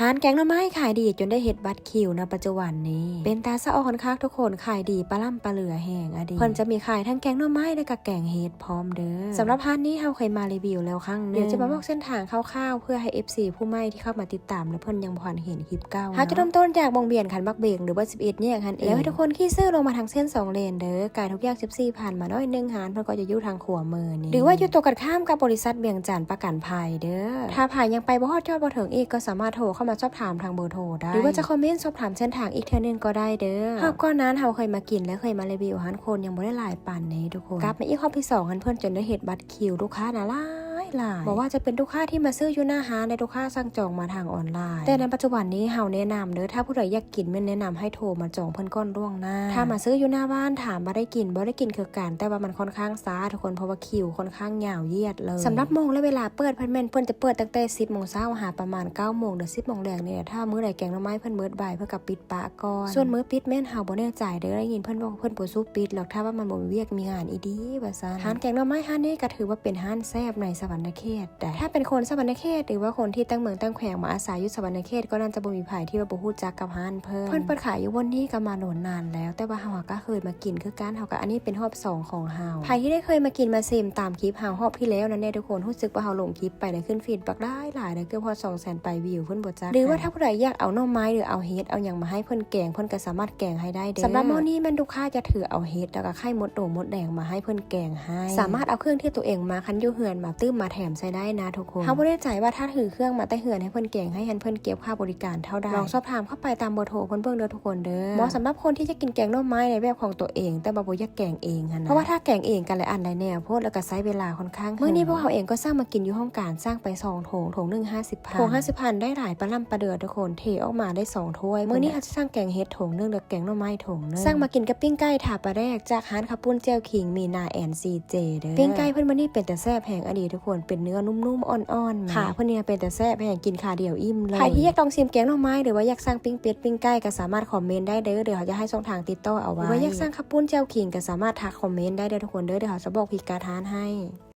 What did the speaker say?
ຮ້ານແກງໜໍ່ໄມ້ຂາຍດີຈົນໄດ້ເຮັດບັດຄິວໃນປັດຈຸບັນນີ້ ເປັນຕາສະອອນຄັກທຸກຄົນ ຂາຍດີປະລ່ຳປະເຫຼືອແຮງອະດີ ເພິ່ນຈະມີຂາຍທັງແກງໜໍ່ໄມ້ ແລະກະແກງເຫັດພ້ອມເດີ. ສຳລັບຮ້ານນີ້ເຮົາເຄີຍມາຣີວິວແລ້ວຄັ້ງໜຶ່ງ ດຽວຈະມາບອກເສັ້ນທາງຄ່າວໆ ເພື່ອໃຫ້ເອັຟຊີຜູ້ໃໝ່ທີ່ເຂົ້າມາຕິດຕາມ ແລະເພິ່ນຍັງບໍ່ທັນເຫັນຄລິບເກົ່າ. ເຮົາຈະເລີ່ມຕົ້ນຈາກວົງວຽນຄັນໝາກເບັງ ຫຼືວ່າສິບເອັດແຍກຫັ້ນເອງ ແລ້ວໃຫ້ທຸກຄົນຂີ່ຊື່ລົງມາທາງເສັ້ນສອງເລນເດີ ກາຍທຸກຢ່າງສິບສີ່ພັນ ມາໜ້ອຍໜຶ່ງ ຮ້ານເພິ່ນກໍຈະຢູ່ທາງຂວາມືນີ້ ຫຼືວ່າຢູ່ຕົງກັນຂ້າມກັບບໍລິສັດວຽງຈັນປະກັນໄພເດີ. ຖ້າໃຜຍັງໄປບໍ່ຮອດຈອດບໍ່ເຖິງອີກ ກໍສາມາດໂທເຂົ້າມາສອບຖາມທາງເບີໂທໄດ້ ຫຼືວ່າຈະຄອມເມັນສອບຖາມເສັ້ນທາງອີກເທື່ອໜຶ່ງກໍໄດ້ເດີ. ຮອບກ່ອນນັ້ນເຮົາເຄີຍມາກິນ ແລະເຄີຍມາຣີວິວ ຮ້ານຄົນຍັງບໍ່ໄດ້ຫຼາຍປານນີ້ທຸກຄົນ. ກັບມາອີກຮອບທີສອງຫັ້ນ ເພິ່ນຈົນໄດ້ເຮັດບັດຄິວ ລູກຄ້ານະຫຼາຍໆ ບໍ່ວ່າຈະເປັນລູກຄ້າທີ່ມາຊື້ຢູ່ໜ້າຮ້ານ ແລະລູກຄ້າສັ່ງຈອງມາທາງອອນລາຍ. ແຕ່ໃນປັດຈຸບັນນີ້ເຮົາແນະນຳເດີ ຖ້າຜູ້ໃດຢາກກິນແມ່ນແນະນຳໃຫ້ໂທມາຈອງເພິ່ນກ່ອນລ່ວງໜ້າ. ຖ້າມາຊື້ຢູ່ໜ້າບ້ານ ຖາມວ່າໄດ້ກິນບໍ່? ໄດ້ກິນຄືກັນ ແຕ່ວ່າມັນຄ່ອນຂ້າງຊ້າທຸກຄົນ ເພາະວ່າຄິວຄ່ອນຂ້າງຍາວຢຽດເລີຍ. ສຳລັບໂມງ ແລະເວລາເປີດເພິ່ນແມ່ນ ເພິ່ນຈະເປີດຕັ້ງແຕ່ສິບໂມງເຊົ້າຫາປະມານເກົ້າໂມງ ຫຼື ສິບໂມງແລງນີ້ແຫຼະ. ຖ້າມື້ໃດແກງໜໍ່ໄມ້ເພິ່ນເບິດໄວ ເພິ່ນກໍປິດປະກ່ອນ. ສ່ວນມື້ປິດແມ່ນເຮົາບໍ່ແນ່ໃຈເດີ ໄດ້ຍິນເພິ່ນເວົ້າເພິ່ນບໍ່ສູ້ປິດຫຼອກ ຖ້າວ່າມັນບໍ່ມີວຽກມີງານອີ່ດີວ່າຊັ້ນ. ຮ້ານແກງໜໍ່ໄມ້ຮ້ານນີ້ກໍຖືວ່າເປັນຮ້ານແຊບໃນສະຫວັນນະເຂດໃດ໋. ຖ້າເປັນຄົນສະຫວັນນະເຂດ ຫຼືວ່າຄົນທີ່ຕ່າງເມືອງຕ່າງແຂວງມາອາໄສຢູ່ສະຫວັນນະເຂດ ກໍໜ້າຈະບໍ່ມີໃຜທີ່ວ່າບໍ່ຮູ້ຈັກກັບຮ້ານເພິ່ນ. ເພິ່ນເປີດຂາຍຢູ່ບ່ອນນີ້ກໍມາດົນນານແລ້ວ ແຕ່ວ່າເຮົາກໍເຄີຍມາກິນຄືກັນ. ເຮົາກໍ ອັນນີ້ເປັນຮອບສອງຂອງເຮົາ. ໃຜທີ່ໄດ້ເຄີຍມາກິນມາຊິມຕາມຄລິບເຮົາຮອບທີ່ແລ້ວນັ້ນແດ່ທຸກຄົນ ຮູ້ສຶກວ່າເຮົາລົງຄລິບໄປໄດ້ຂຶ້ນຟີດບັກຫຼາຍໆ ໄດ້ເກືອບຮອດສອງແສນປາຍວິວ ເພິ່ນບໍ່ຈັກ ຫຼືວ່າຖ້າຜູ້ໃດຢາກເອົາໜໍ່ໄມ້ ຫຼືເອົາເຫັດເອົາຫຍັງມາໃຫ້ເພິ່ນແກງ ເພິ່ນກໍສາມາດແກງໃຫ້ໄດ້ເດີ. ສຳລັບໝໍ້ນີ້ແມ່ນລູກຄ້າຈະຖືເອົາເຫັດ ແລ້ວກໍໄຂ່ມົດໂຕມົດແດງມາໃຫ້ເພິ່ນແກງໃຫ້. ສາມາດເອົາເຄື່ອງທີ່ຕົວເອງມາ ຄັນຢູ່ເຮືອນມາຕື່ມມາແຖມໃສ່ໄດ້ນະທຸກຄົນ. ເຮົາບໍ່ແນ່ໃຈວ່າຖ້າຖືເຄື່ອງມາແຕ່ເຮືອນໃຫ້ເພິ່ນແກງໃຫ້ຫັ້ນ ເພິ່ນເກັບຄ່າບໍລິການເທົ່າໃດ. ລອງສອບຖາມເຂົ້າໄປຕາມເບີໂທເພິ່ນເບິ່ງເດີທຸກຄົນເດີ. ເໝາະສຳລັບຄົນທີ່ຢາກກິນແກງໜໍ່ໄມ້ໃນແບບຂອງຕົວເອງ ແຕ່ວ່າບໍ່ຢາກແກງເອງຫັ້ນນະ ເພາະວ່າຖ້າແກງເອງກໍຫຼາຍອັນຫຼາຍແນວໂພດ ແລ້ວກໍໃຊ້ເວລາຄ່ອນຂ້າງ. ມື້ນີ້ພວກເຮົາເອງກໍສັ່ງມາກິນຢູ່ຫ້ອງການ ສັ່ງໄປສອງຖົງ ຖົງໜຶ່ງຫ້າສິບພັນ ຖົງຫ້າສິບພັນໄດ້ຫຼາຍປາລ່ຳປາເດືອທຸກຄົນ ເທອອກມາໄດ້ສອງຖ້ວຍ. ມື້ນີ້ເຮົາຈະສັ່ງແກງເຫັດຖົງໜຶ່ງ ແລະແກງໜໍ່ໄມ້ຖົງໜຶ່ງ ສັ່ງມາກິນກັບປີ້ງໄກ່ຖາປາແດກຈາກຮ້ານເຂົ້າປຸ້ນແຈ່ວຂີງ ມີນາແອນ ຊີເຈ ເດີ. ປີ້ງໄກ່ເພິ່ນມື້ນີ້ເປັນຕາແຊບແຮງອະດີທຸກຄົນ ເປັນເນື້ອນຸ້ມໆ ອ່ອນໆ ຂາເພິ່ນນີ້ເປັນຕາແຊບແຮງ ກິນຂາດຽວອີ່ມເລີຍ. ໃຜທີ່ຢາກລອງຊິມແກງໜໍ່ໄມ້ ຫຼືວ່າຢາກສັ່ງປີ້ງເປັດປີ້ງໄກ່ ກໍສາມາດຄອມເມັນໄດ້ເດີ ດຽວເຮົາຈະໃຫ້ຊ່ອງທາງຕິດຕໍ່ເອົາໄວ້. ຫຼືວ່າຢາກສັ່ງເຂົ້າປຸ້ນແຈ່ວຂີງ ກໍສາມາດທັກຄອມເມັນໄດ້ເດີທຸກຄົນເດີ ດຽວເຮົາຈະບອກພິກັດຮ້ານໃຫ້.